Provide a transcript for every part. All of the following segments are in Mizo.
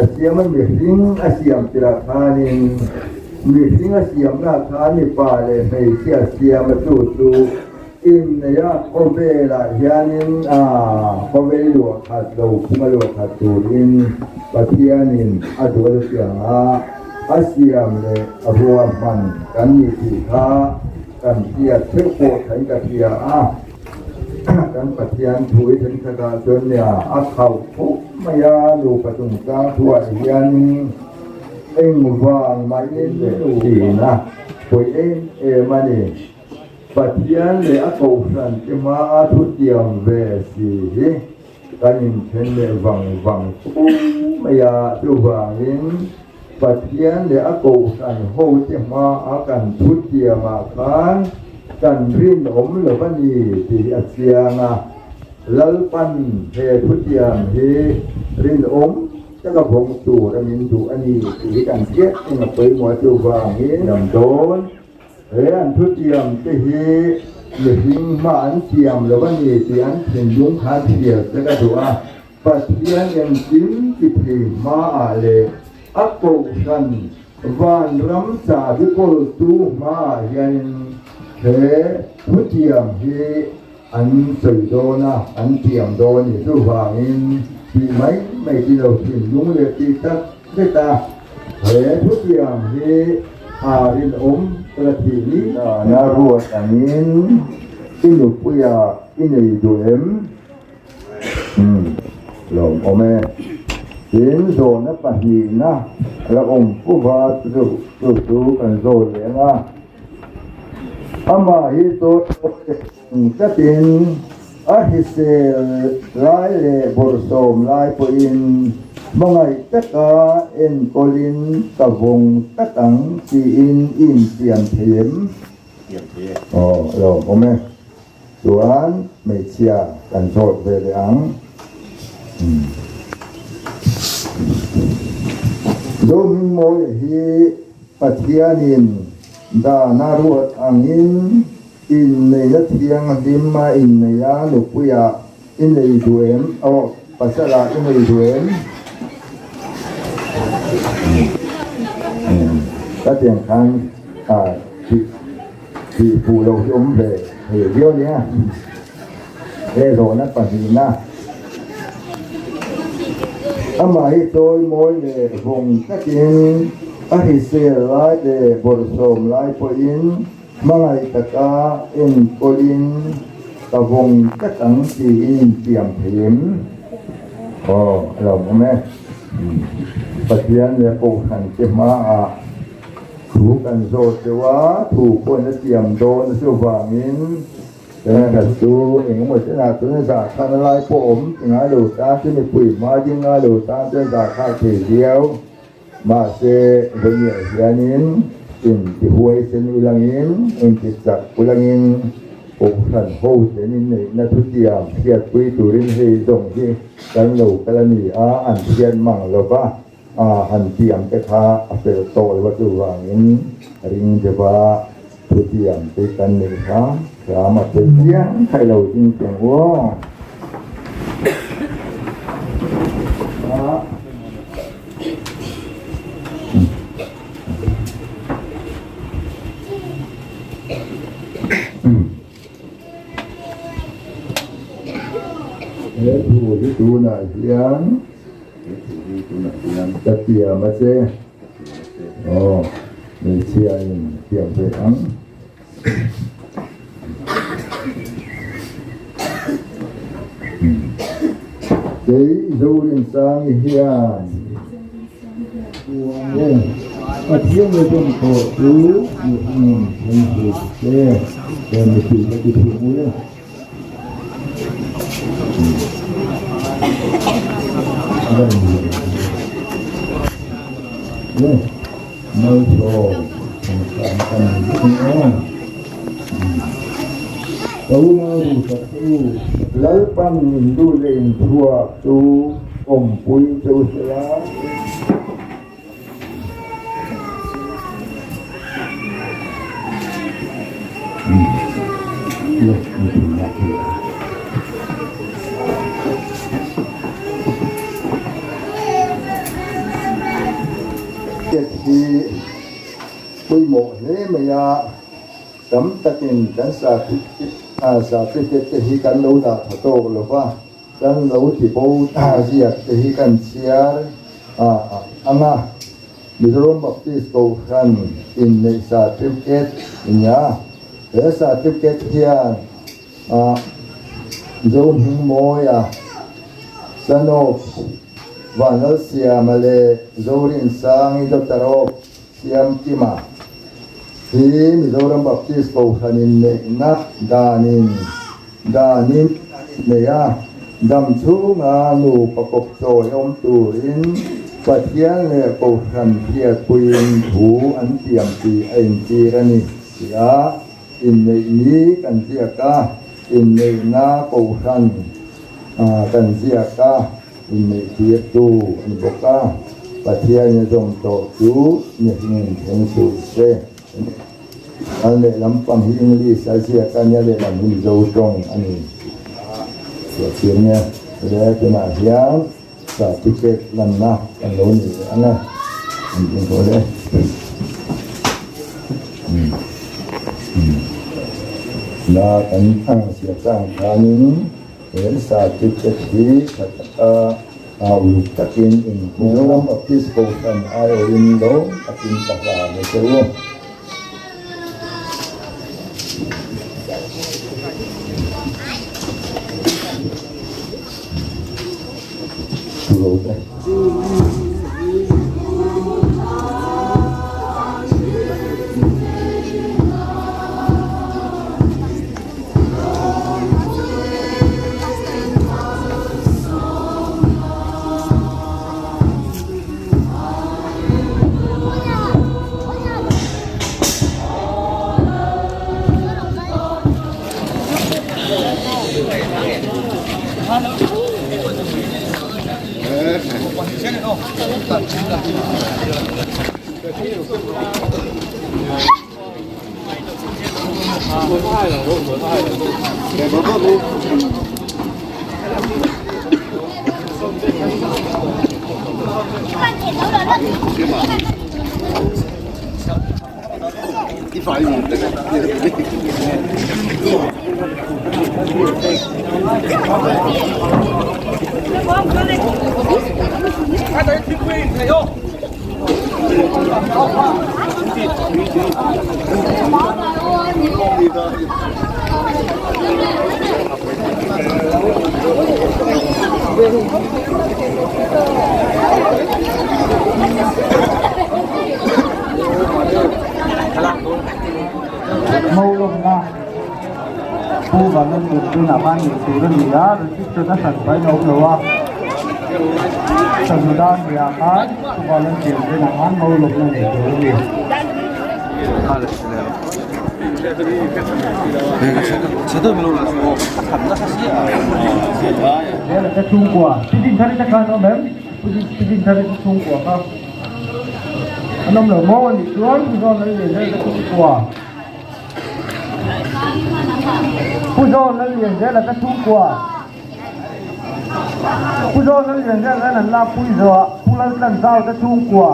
a siam a, mihring a siam tirah khanin mihring a siamna khan mipa leh hmeichhia a siam a, chu chu inneia khawvelah hianin khawvel luah khat lo phunga luah khat turin Pathianin a duh a chutiang a, a siam leh a ruahman kan nih tih kha kan hriat theuh pawh thain ka hria a. Kan Pathian thu hi thenkhatah chuan nia a khauh khawp mai a, nupa chungchang thuah hianin engvang mahin thin a pawi em em a ni. Pathian leh a kohhran te hmaa thutiam ve si hi kan inthen leh vang vang fo mai a, chuvangin Pathian leh a kohhran hote hmaa kan thutiamah khan kan rinawm lo a ni tih hi a chiang a. Lalpan he thutiam hi rinawm taka vawng tur a min duh a ni tih hi kan hriat eng a pawimawh a, chuvangin damdawn He an thutiam te hi mihring hma an tiam lo a ni tih an thinlung khan hriat te ka duh a, Pathian engkim ti thei hmaah leh a kohhran vanram chahbi kawltu hmaah hianin he thutiam hi an sawi dawn a, an tiam dawn a ni. Chuvangin tih mai mai ti lo thinlung leh tih tak zet a, he thutiam hi a rinawm ka thih ni. Dana ruat angin i nupuia i nei duh em? Umm, lawmawm e. Tin, zawhna pahnihna la awm fuva chu chu kan zawt leh ang a. Amah hi chuan tlatin a hrisel lai leh bawrhsawm lai pawhin hmangaih taka enkawlin ka vawng tlat ang tiin i insiam thei em? Aw, lo awm e. Chuan hmeichhia kan zawt ve leh ang. Zohmingmawia hi Pathianin dana ruat angin inneihna thianghlim a innei a, nupuiah i nei duh em? Aw, pasalah i nei duh em? Ka tiang khan tih fuh lo hi awm ve thei viau nia. He zawhna pahnihna amah hi chawi mawi leh vawng takin a hrisel lai leh bawrhsawm lai pawhin hmangaih taka enkawlin ka vawng tlat ang tiin intiam thei em? Aw, a lo awm e. Pathian leh Kohhran te hmaah thu kan zawt deuh a, thu pawhin a tiam dawn chuvangin Thenkhat chu engemaw chenah chuan zah thlakna lai pawh awm ti ngai lo tan chu mipui hma ding ngai lo tan chuan zah thlak thei viau. Mahse, vawiah hianin inti huaisen ulangin, inti chak ulangin Kohhran ho ten inneihna thutiam hriatpui turin hei zawng hi kan lo kal a ni a, an hriat mang lo va, han tiam te kha a fel tawh lo a chuvangin ring deuh a thutiam te kan neih kha hram a pe chiang thai lo ding teng aw. He thu hi tunah hian Ka tiam a che. Aw, hmeichhia in tiam ve ang. Kei Zorinsangi hian Pathian leh dawmtawh chu mihangin thleng thei se, mipui ka ti thung ule. Lalpan Hindu leh Inchhuak chu awmpui che u sela. Ticket hi pawimawh hle mai a, tam takin kan certificate te hi kan lo dah tha tawk lo va, kan lo ti bo ziak te hi kan chhiar ang a. Mizoram Baptist Kohhran inneih certificate a ni a, he certificate hian Zohmingmawia, Son of Vanlalsiama leh Zorinsangi Daughter of Siamkima hi Mizoram Baptist Kohhran inneihna danin danin an innei a, dam chhunga nupa kawp chawi awm turin Pathian leh Kohhran hriatpuiin thu an tiam tih a intir a ni, ti a. Inneih ni kan ziak a, inneihna kohhran kan ziak a, inneih tirtu a ni bawk a, Pathianin a zawm tawh chu mihringin thleng suh se. An lehlam pang hi English a ziak a nia, lehlam hi Mizo tawng a ni. Chhuahchhir nge le tunah hian certificate lanna kan lo ni leh ang e. An ding tawh le. Na kan siam tlang khanin he certificate hi tha taka uluk takin Mizoram Baptist Kohhran aiawhin lawm takin ka hlan a che u. Maulawmna Pu Vanlallian tunah khan neih tur a ni a, register na hran pahin a awm lo a, Sazu dan nia khan Pu Vanlallian tunah khan Maulawmna neih tur a ni. Ka chhungkua, Pi Dinthari te khan awm em? Pi Dinthari te chhungkua kha an awm lo maw a nih chuan Pu Zawn Lallianzela te chhungkua Pu Zawn Lallianzela te chhungkua Pu Zawn Lallianzela an lakpui zawhah Pu Laltlanzau te chhungkua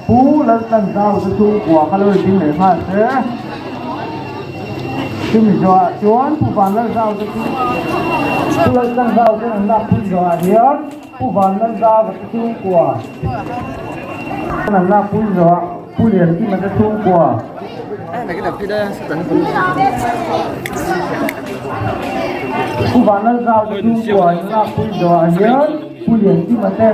Pu Laltlanzau te chhungkua kha lo inding leh nghal se. Chumi zawhah chuan Pu Vanlalzau te chu Pu Laltlanzau ten an lak pui zawhah hian Pu Vanlalzau te chhungkua an lak pui zawhah Pu Liankima te chhungkua Pu Vanlalzau te chhungkua an lak pui zawhah hian Pu Liankima te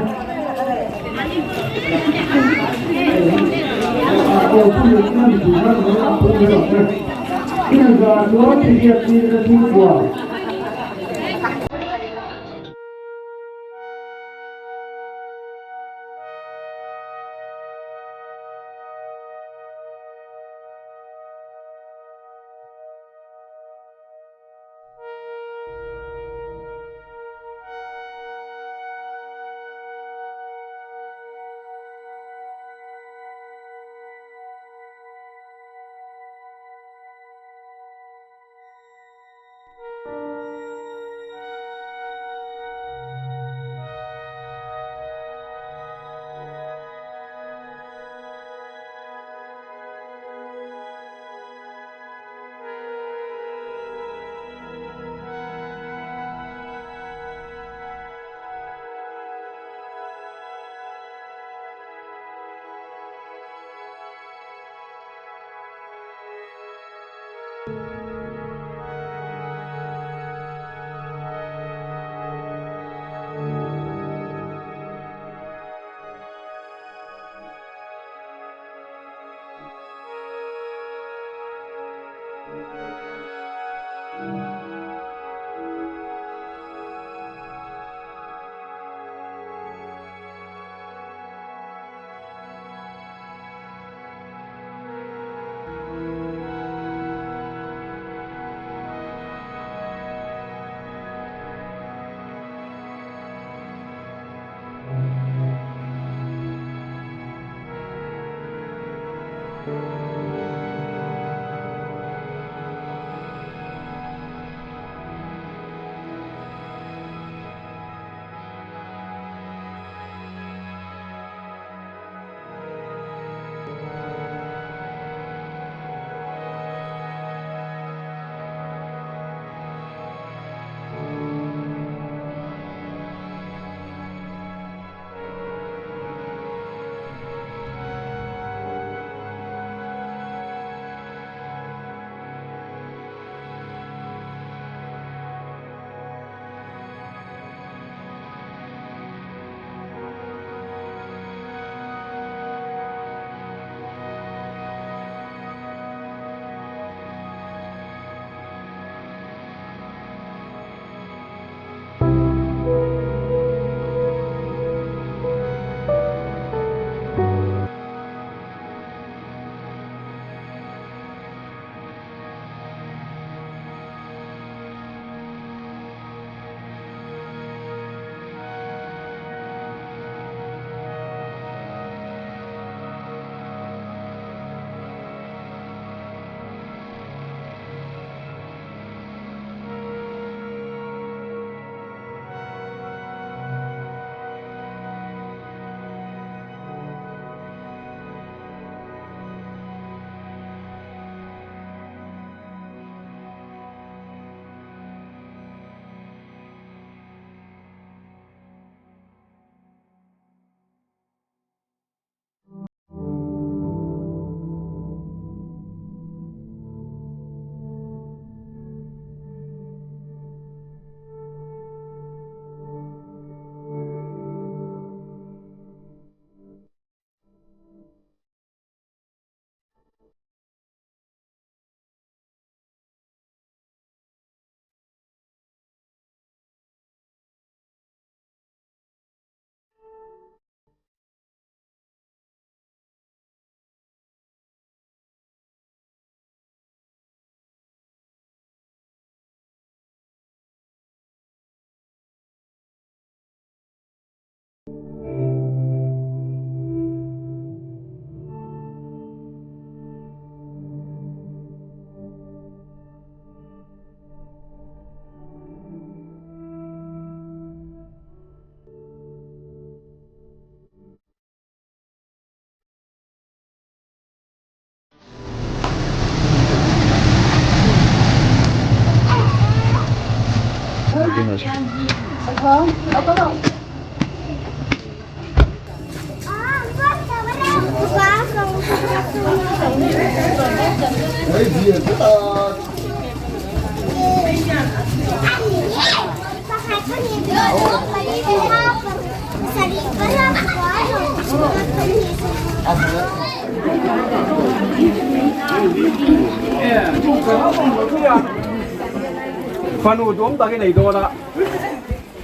Fanu duam tak i nei dawn a,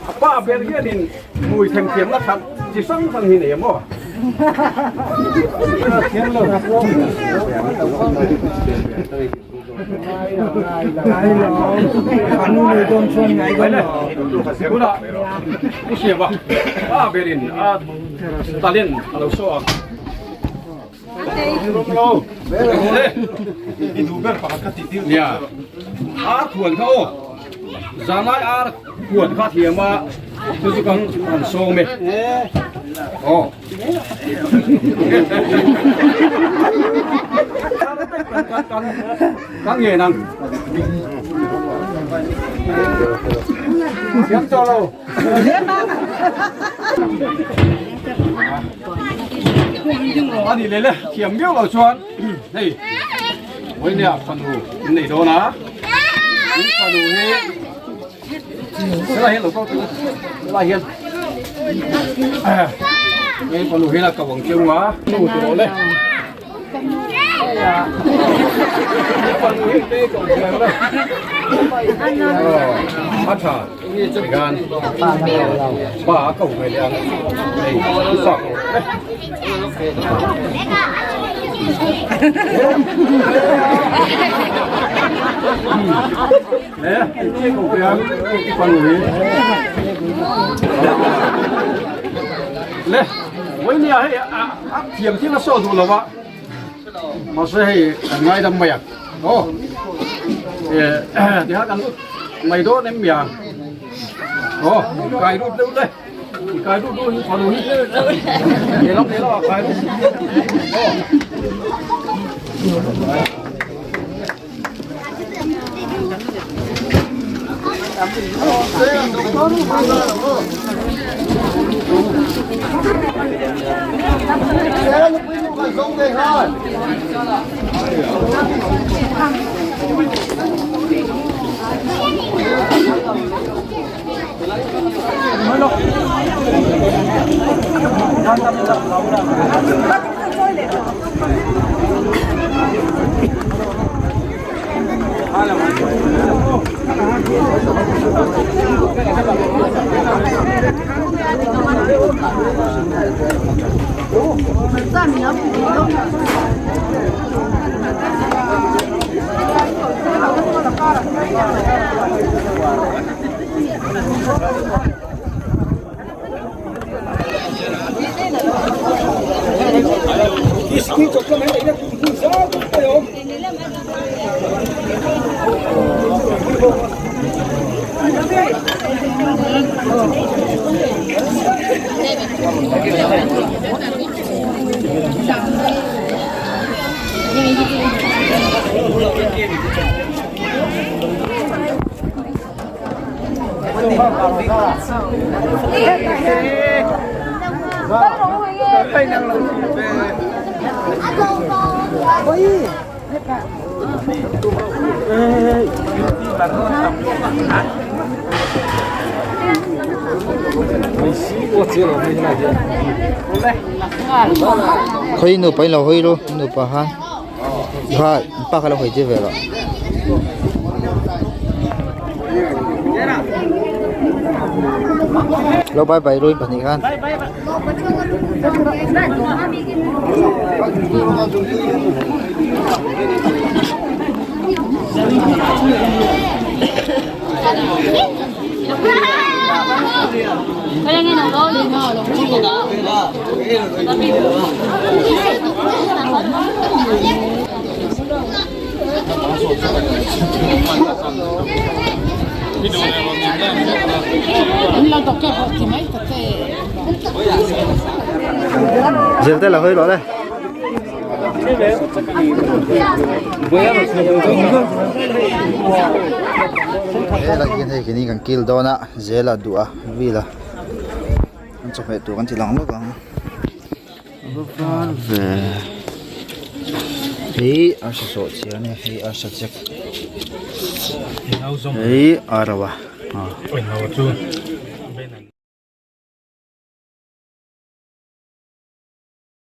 a pa ber hianin hmui themthiamna that chi hrang hrang hi nei a maw? Tunah i hriam a, pa berin a talent a lo show ang. Ar khuan kha aw zanlai ar khuan kha thiam a chu chu kan han sawm e aw kan nge nang thiam cho lo A nih leh le thiam viau lo chuan hei vawinia fanu in nei dawn a in fanu hi helai hian lo kal tawh helai hian hei fanu hian a ko ang cheu a nu tawh le. Fanu hi te ko ve la. A tha. Tikhan pa a ko ve leh ang. Hei i fa ko. Le i ko ve ang i fanu hi. Le Vawinia hei a thiam thil a saw duh lo a. Mahse hei kan ngaidam mai ang aw tikhan kan lut mai dawn em mi ang aw kai lut deuh le kai lut deuh hi fanu hi lehlam lehlam ah kai lut aw. Khawi nupa in lo hawi ru nupa khan kha pa kha lo hawi tir ve rawh. Lo bye bye ru in pahnih khan. Zel te la hawi rawh le. Helai hian hei keini kan kil dawn a zel a duh a wheel a an chawhmeh tur kan ti lang lawk ang a va var ve hei arsa sawh chiah a ni hei arsa chek hei a ro a.